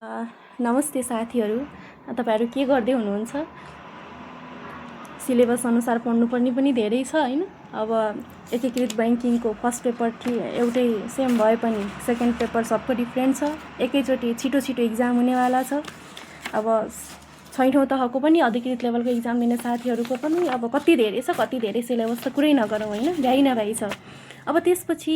नमस्ते साथीहरू, तपाईहरु के गर्दै हुनुहुन्छ? सिलेबस अनुसार पढ्नुपर्ने पनि धेरै छ हैन? अब एकीकृत बैंकिङको फर्स्ट पेपर एउटै सेम भए पनि सेकेन्ड पेपर सबको डिफरेन्ट छ। एकैचोटि छिटो छिटो एक्जाम हुनेवाला छ। अब छैठौं तहको पनि अधिकृत लेभलको एक्जाम दिने साथीहरूको पनि अब कति धेरै छ, कति धेरै सिलेबस त कुरै नगरौँ हैन, भ्याइ नभ्याइ छ। अब त्यसपछि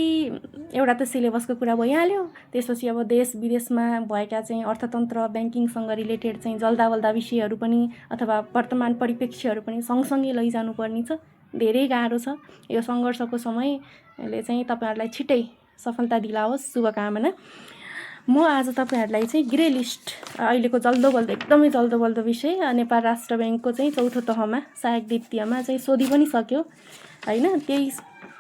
एउटा त सिलेबसको कुरा भइहाल्यो। त्यसपछि अब देश विदेशमा भएका चाहिँ अर्थतन्त्र ब्याङ्किङसँग रिलेटेड चाहिँ जल्दावल्दा विषयहरू पनि अथवा वर्तमान परिप्रेक्ष्यहरू पनि सँगसँगै लैजानु पर्ने छ। धेरै गाह्रो छ। यो सङ्घर्षको समयले चाहिँ तपाईहरुलाई छिटै सफलता दिलाओस्, शुभकामना। म आज तपाईहरुलाई चाहिँ ग्रे लिस्ट अहिलेको जल्दोबल्दो एकदमै जल्दोबल्दो विषय नेपाल राष्ट्र बैंकको चाहिँ चौथो तहमा सहायक द्वितीयमा चाहिँ सोधि पनि सक्यो हैन। त्यही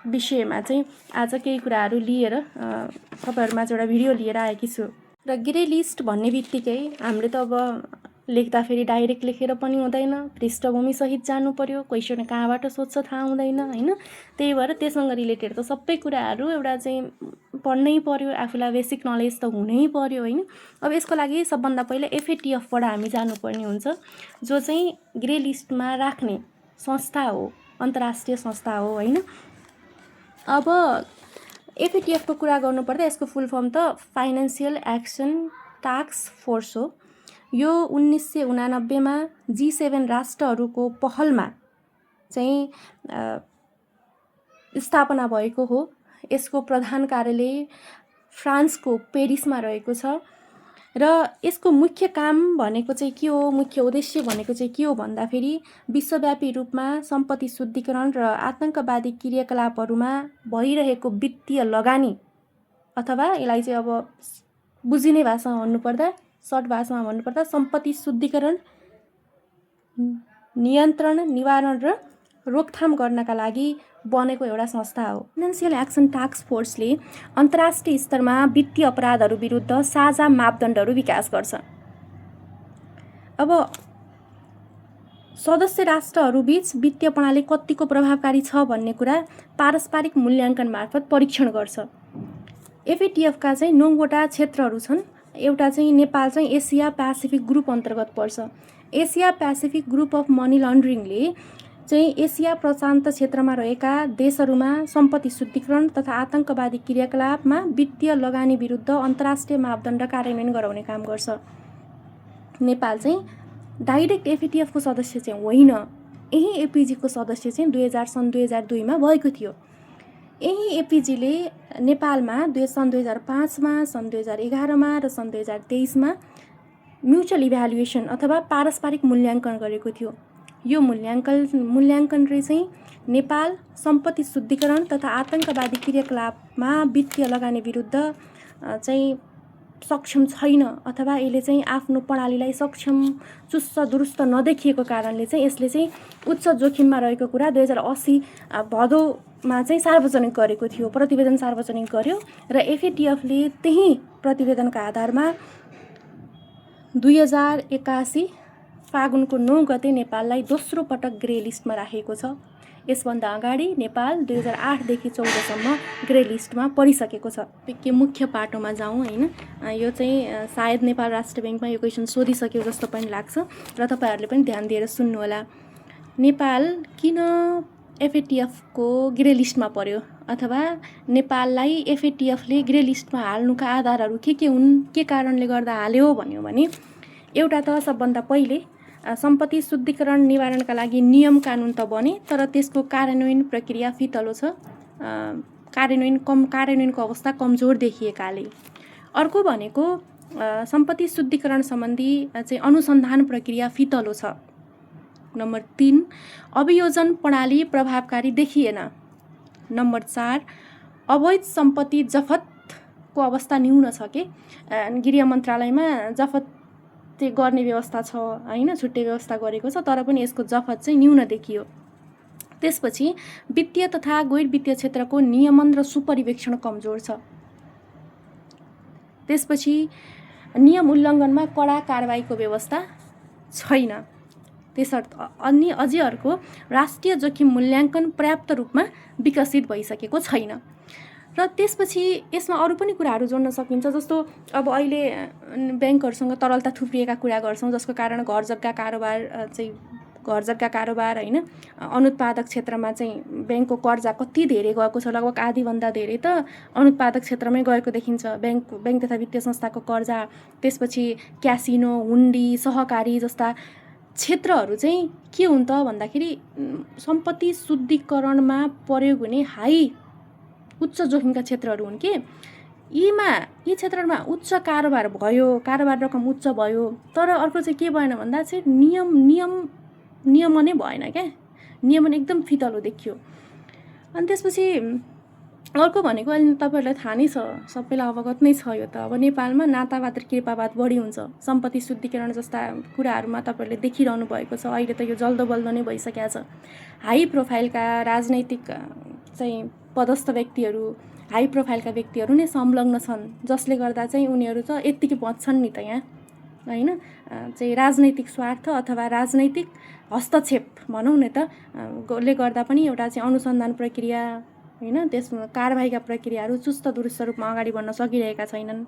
विषयमा चाहिँ आज केही कुराहरू लिएर तपाईहरुमा चाहिँ एउटा भिडियो लिएर आएकी छु। र ग्रे लिस्ट भन्ने बित्तिकै हामीले त अब लेख्दा फेरि डाइरेक्ट लेखेर पनि हुँदैन, पृष्ठभूमि सहित जानु पर्यो, क्वेशन कहाँबाट सोध्छ थाहा हुँदैन हैन। त्यही भएर त्यससँग रिलेटेड त सबै कुराहरू एउटा चाहिँ पढ्नै पर्यो, आफूलाई बेसिक नलेज त हुनै पर्यो हैन। अब यसको लागि सबभन्दा पहिला एफएटीएफ बाट हामी जानुपर्ने हुन्छ, जो चाहिँ ग्रे लिस्टमा राख्ने संस्था हो, अन्तर्राष्ट्रिय संस्था हो हैन। अब एफएटीएफ को कुरा गर्नुपर्दा यसको फुल फर्म त फाइनेन्शियल एक्सन टास्क फोर्स हो। यो 1989 मा G7 राष्ट्रहरूको पहलमा चाहिँ स्थापना भएको हो। यसको प्रधान कार्यालय फ्रान्सको पेरिसमा रहेको छ र यसको मुख्य काम भनेको चाहिँ के हो, मुख्य उद्देश्य भनेको चाहिँ के हो भन्दाखेरि विश्वव्यापी रूपमा सम्पत्ति शुद्धिकरण र आतंकवादी क्रियाकलापहरूमा भइरहेको वित्तीय लगानी अथवा यसलाई चाहिँ अब बुझिने भाषामा भन्नुपर्दा, सर्ट भाषामा भन्नुपर्दा सम्पत्ति शुद्धिकरण, नियन्त्रण, निवारण र रोकथाम गर्नका लागि बनेको एउटा संस्था हो। फाइनेन्शियल एक्सन टास्क फोर्सले अन्तर्राष्ट्रिय स्तरमा वित्तीय अपराधहरू विरुद्ध साझा मापदण्डहरू विकास गर्छ। अब सदस्य राष्ट्रहरू बीच वित्तीय प्रणाली कतिको प्रभावकारी छ भन्ने कुरा पारस्परिक मूल्याङ्कन मार्फत परीक्षण गर्छ। एफएटीएफ का चाहिँ 9 वटा क्षेत्रहरू छन्। एउटा चाहिँ नेपाल चाहिँ एसिया पेसिफिक ग्रुप अन्तर्गत पर्छ। Asia Pacific group of money लन्ड्रिङले चाहिँ एसिया प्रशान्त क्षेत्रमा रहेका देशहरूमा सम्पत्ति शुद्धिकरण तथा आतंकवादी क्रियाकलापमा वित्तीय लगानी विरुद्ध अन्तर्राष्ट्रिय मापदण्ड कार्यान्वयन गराउने काम गर्छ। नेपाल चाहिँ डाइरेक्ट एफएटीएफ को सदस्य चाहिँ होइन। यही एपीजी को सदस्य चाहिँ सन् 2002 मा भएको थियो। यही एपीजी ले नेपालमा सन् 2005 मा, सन् 2011 मा र सन् 2023 मा म्युचुअल इभ्यालुएसन अथवा पारस्परिक मूल्याङ्कन गरेको थियो। यो मूल्याङ्कनले चाहिँ नेपाल सम्पत्ति शुद्धिकरण तथा आतंकवादी क्रियाकलापमा वित्तीय लगानी विरुद्ध चाहिँ सक्षम छैन अथवा यसले चाहिँ आफ्नो प्रणालीलाई सक्षम चुस्त दुरुस्त नदेखिएको कारणले चाहिँ यसले चाहिँ उच्च जोखिममा रहेको कुरा 2080 भदौमा चाहिँ सार्वजनिक गरेको थियो, प्रतिवेदन सार्वजनिक गर्यो र एफएटीएफले त्यही प्रतिवेदनका आधारमा 2081 फागुनको 9 गते नेपाललाई दोस्रो पटक ग्रे लिस्टमा राखेको छ। यसभन्दा अगाडि नेपाल 2008 देखि 14 सम्म ग्रे लिस्टमा परिसकेको छ। के मुख्य पाटोमा जाउँ हैन। यो चाहिँ सायद नेपाल राष्ट्र बैंकमा यो क्वेशन सोधिसक्यो जस्तो पनि लाग्छ र तपाईहरुले पनि ध्यान दिएर सुन्नु होला। नेपाल किन एफएटीएफ को ग्रे लिस्टमा पर्यो अथवा नेपाललाई एफएटीएफले ग्रे लिस्टमा हाल्नुका आधारहरू के हुन्, के कारणले गर्दा हाल्यो भन्यो भने एउटा त सबभन्दा पहिले सम्पत्ति शुद्धिकरण निवारणका लागि नियम कानुन त बने, तर त्यसको कार्यान्वयन प्रक्रिया फितलो छ। कार्यान्वयनको अवस्था कमजोर देखिएकाले। अर्को भनेको सम्पत्ति शुद्धिकरण सम्बन्धी चाहिँ अनुसन्धान प्रक्रिया फितलो छ। नम्बर 3 अभियोजन प्रणाली प्रभावकारी देखिएन। नम्बर 4 अवैध सम्पत्ति जफतको अवस्था न्यून छ के गृह मन्त्रालयमा जफत गर्ने व्यवस्था छ हैन, छुट्टै व्यवस्था गरेको छ, तर पनि यसको जफत चाहिँ न्यून देखियो। त्यसपछि वित्तीय तथा गैर वित्तीय क्षेत्रको नियमन र सुपरिवेक्षण कमजोर छ। त्यसपछि नियम उल्लङ्घनमा कडा कारबाहीको व्यवस्था छैन। त्यसर्थ अन्य अझै अर्को राष्ट्रिय जोखिम मूल्याङ्कन पर्याप्त रूपमा विकसित भइसकेको छैन। र त्यसपछि यसमा अरू पनि कुराहरू जोड्न सकिन्छ, जस्तो अब अहिले ब्याङ्कहरूसँग तरलता थुप्रिएका कुरा गर्छौँ, जसको कारण घर जग्गा कारोबार होइन, अनुत्पादक क्षेत्रमा चाहिँ ब्याङ्कको कर्जा कति धेरै गएको छ, लगभग आधीभन्दा धेरै त अनुत्पादक क्षेत्रमै गएको देखिन्छ। ब्याङ्क तथा वित्तीय संस्थाको कर्जा, त्यसपछि क्यासिनो, हुन्डी, सहकारी जस्ता क्षेत्रहरू चाहिँ के हुन् त भन्दाखेरि सम्पत्ति शुद्धिकरणमा प्रयोग हुने उच्च जोखिमका क्षेत्रहरू हुन् कि यी क्षेत्रहरूमा उच्च कारोबार रकम उच्च भयो, तर अर्को चाहिँ के भएन भन्दा चाहिँ नियमन नै भएन क्या, नियमन एकदम फितलो देखियो। अनि त्यसपछि अर्को भनेको अहिले तपाईँहरूलाई थाहा नै छ, सबैलाई अवगत नै छ यो त, अब नेपालमा नातावाद र कृपावाद बढी हुन्छ। सम्पत्ति शुद्धिकरण जस्ता कुराहरूमा तपाईँहरूले देखिरहनु भएको छ, अहिले त यो जल्दो बल्दो नै भइसकेको छ। हाई प्रोफाइलका राजनैतिक चाहिँ पदस्थ व्यक्तिहरू, हाई प्रोफाइलका व्यक्तिहरू नै संलग्न छन्, जसले गर्दा चाहिँ उनीहरू त यत्तिकै बच्छन् नि त यहाँ होइन, चाहिँ राजनैतिक स्वार्थ अथवा राजनैतिक हस्तक्षेप भनौँ न त ले गर्दा पनि एउटा चाहिँ अनुसन्धान प्रक्रिया होइन, त्यसमा कारबाहीका प्रक्रियाहरू चुस्त दुरुस्त रूपमा अगाडि बढ्न सकिरहेका छैनन्।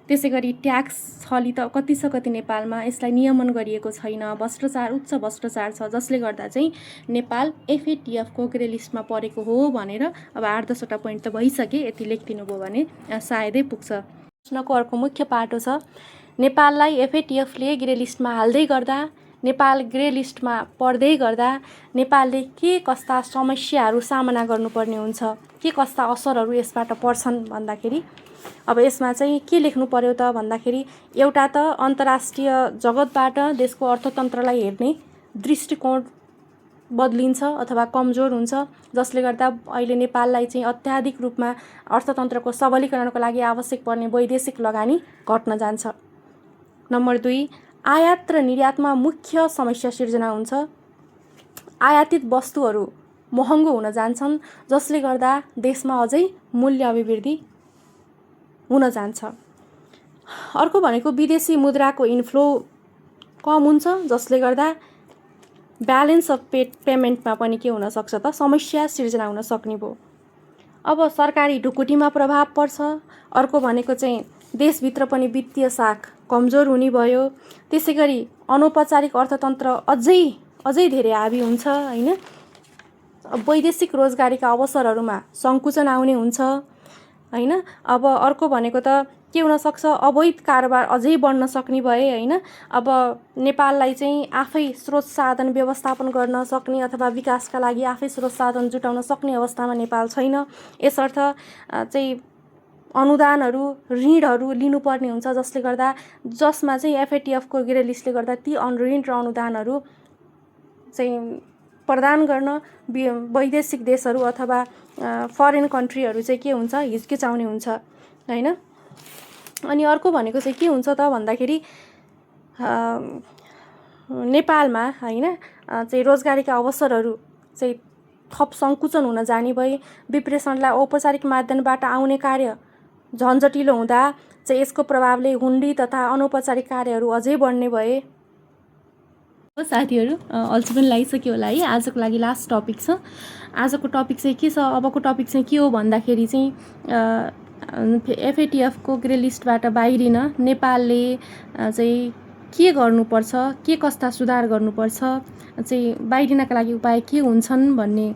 त्यसै गरी ट्याक्स छली त कति नेपालमा यसलाई नियमन गरिएको छैन, उच्च भ्रष्टाचार छ, जसले गर्दा चाहिँ नेपाल FATF-को ग्रे लिस्टमा परेको हो भनेर अब 8-10वटा पोइन्ट त भइसके, यति लेखिदिनु भयो भने सायदै पुग्छ। प्रश्नको अर्को मुख्य पाटो छ, नेपाललाई FATF-ले ग्रे लिस्टमा हाल्दै गर्दा, नेपाल ग्रे लिस्टमा पर्दै गर्दा नेपालले के कस्ता समस्याहरू सामना गर्नुपर्ने हुन्छ, के कस्ता असरहरू यसबाट पर्छन् भन्दाखेरि अब यसमा चाहिँ के लेख्नु पर्यो त भन्दाखेरि, एउटा त अन्तर्राष्ट्रिय जगतबाट देशको अर्थतन्त्रलाई हेर्ने दृष्टिकोण बदलिन्छ अथवा कमजोर हुन्छ, जसले गर्दा अहिले नेपाललाई चाहिँ अत्याधिक रूपमा अर्थतन्त्रको सबलीकरणको लागि आवश्यक पर्ने वैदेशिक लगानी घट्न जान्छ। नम्बर 2, आयात र निर्यातमा मुख्य समस्या सिर्जना हुन्छ। आयातित वस्तुहरू महँगो हुन जान्छन्, जसले गर्दा देशमा अझै मूल्य अभिवृद्धि हुन जान्छ। अर्को भनेको विदेशी मुद्राको इन्फ्लो कम हुन्छ, जसले गर्दा ब्यालेन्स अफ पेमेन्टमा पनि के हुन सक्छ त समस्या सिर्जना हुन सक्ने भयो। अब सरकारी ढुकुटीमा प्रभाव पर्छ। अर्को भनेको चाहिँ देशभित्र पनि वित्तीय शाख कमजोर हुने भयो। त्यसै गरी अनौपचारिक अर्थतन्त्र अझै धेरै हावी हुन्छ होइन, वैदेशिक रोजगारीका अवसरहरूमा सङ्कुचन आउने हुन्छ होइन। अब अर्को भनेको त के हुनसक्छ, अवैध कारोबार अझै बढ्न सक्ने भए होइन। अब नेपाललाई चाहिँ आफै स्रोत साधन व्यवस्थापन गर्न सक्ने अथवा विकासका लागि आफै स्रोत साधन जुटाउन सक्ने अवस्थामा नेपाल छैन। यसर्थ चाहिँ अनुदानहरू, ऋणहरू लिनुपर्ने हुन्छ, जसमा चाहिँ FATF-को ग्रे लिस्टले गर्दा ती ऋण र अनुदानहरू चाहिँ प्रदान गर्न वैदेशिक देशहरू अथवा फरेन कन्ट्रीहरू चाहिँ के हुन्छ, हिचकिचाउने हुन्छ होइन। अनि अर्को भनेको चाहिँ के हुन्छ त भन्दाखेरि नेपालमा होइन चाहिँ रोजगारीका अवसरहरू चाहिँ थप सङ्कुचन हुन जाने भए, विप्रेषणलाई औपचारिक माध्यमबाट आउने कार्य झन्झटिलो हुँदा चाहिँ यसको प्रभावले हुन्डी तथा अनौपचारिक कार्यहरू अझै बढ्ने भए। साथीहरू अल्छी पनि लागिसक्यो होला है, आजको लागि लास्ट टपिक छ। आजको टपिक चाहिँ के छ, अबको टपिक चाहिँ के हो भन्दाखेरि चाहिँ FATF-को ग्रे लिस्टबाट बाहिरिन नेपालले चाहिँ के गर्नुपर्छ, के कस्ता सुधार गर्नुपर्छ, चाहिँ बाहिरिनका लागि उपाय के हुन्छन् भन्ने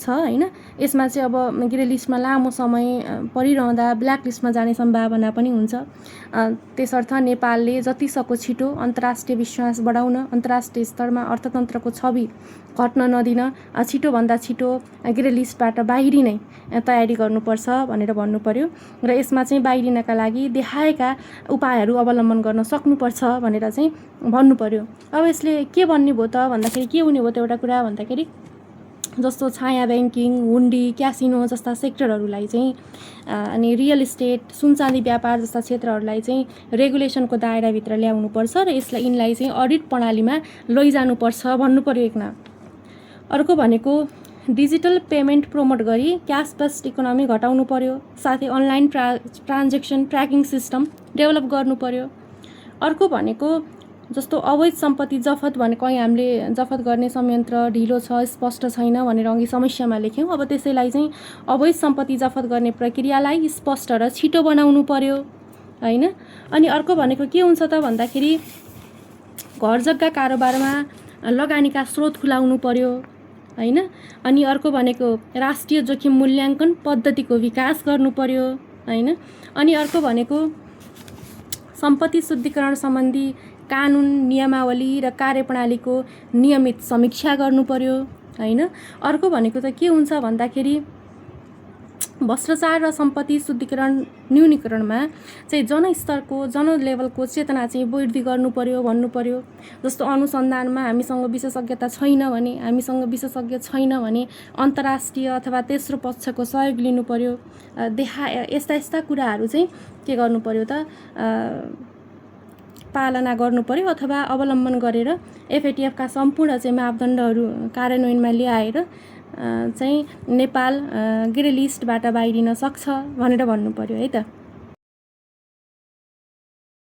छ होइन। यसमा चाहिँ अब ग्रे लिस्टमा लामो समय परिरहँदा ब्ल्याक लिस्टमा जाने सम्भावना पनि हुन्छ। त्यसर्थ नेपालले जतिसक्दो छिटो अन्तर्राष्ट्रिय विश्वास बढाउन, अन्तर्राष्ट्रिय स्तरमा अर्थतन्त्रको छवि घट्न नदिन छिटोभन्दा छिटो ग्रे लिस्टबाट बाहिरिनै तयारी गर्नुपर्छ भनेर भन्नु पर्यो। र यसमा चाहिँ बाहिरिनका लागि देखाएका उपायहरू अवलम्बन गर्न सक्नुपर्छ भनेर चाहिँ भन्नु पर्यो। अब यसले के भन्ने भयो त भन्दाखेरि, के हुने भयो त एउटा कुरा भन्दाखेरि, जस्तो छाया ब्याङ्किङ, हुन्डी, क्यासिनो जस्ता सेक्टरहरूलाई चाहिँ अनि रियल इस्टेट, सुनचाँदी व्यापार जस्ता क्षेत्रहरूलाई चाहिँ रेगुलेसनको दायराभित्र ल्याउनुपर्छ र यिनलाई चाहिँ अडिट प्रणालीमा लैजानुपर्छ भन्नु पर्यो एक नाम। अर्को भनेको डिजिटल पेमेन्ट प्रमोट गरी क्यास बेस्ड इकोनोमी घटाउनु पर्यो, साथै online transaction tracking system develop गर्नु पर्यो। अर्को भनेको जस्तो अवैध सम्पत्ति जफत भनेको हामीले जफत गर्ने संयन्त्र ढिलो छ, स्पष्ट छैन भनेर अघि समस्यामा लेख्यौँ। अब त्यसैलाई चाहिँ अवैध सम्पत्ति जफत गर्ने प्रक्रियालाई स्पष्ट र छिटो बनाउनु पर्यो हैन। अनि अर्को भनेको के हुन्छ त भन्दाखेरि घर जग्गा कारोबारमा लगानीका स्रोत खुलाउनु पर्यो हैन। अनि अर्को भनेको राष्ट्रिय जोखिम मूल्याङ्कन पद्धतिको विकास गर्नु पर्यो हैन। अनि अर्को भनेको सम्पत्ति शुद्धिकरण सम्बन्धी कानुन, नियमावली र कार्यप्रणालीको नियमित समीक्षा गर्नु पर्यो हैन। अर्को भनेको त के हुन्छ भन्दाखेरि भ्रष्टाचार र सम्पत्ति शुद्धिकरण न्यूनीकरणमा चाहिँ जनस्तरको लेभलको चेतना चाहिँ वृद्धि गर्नु पर्यो भन्नु पर्यो। जस्तो अनुसन्धानमा हामीसँग विशेषज्ञता छैन भने, हामीसँग विशेषज्ञ छैन भने अन्तर्राष्ट्रिय अथवा तेस्रो पक्षको सहयोग लिनु पर्यो। यस्ता कुराहरू चाहिँ के गर्नु पर्यो त पालना गर्नु पर्यो अथवा अवलम्बन गरेर एफएटिएफ का सम्पूर्ण चाहिँ मापदण्डहरू कार्यान्वयनमा ल्याएर चाहिँ नेपाल ग्रे लिस्टबाट बाहिरिन सक्छ भनेर भन्नु पर्यो है त।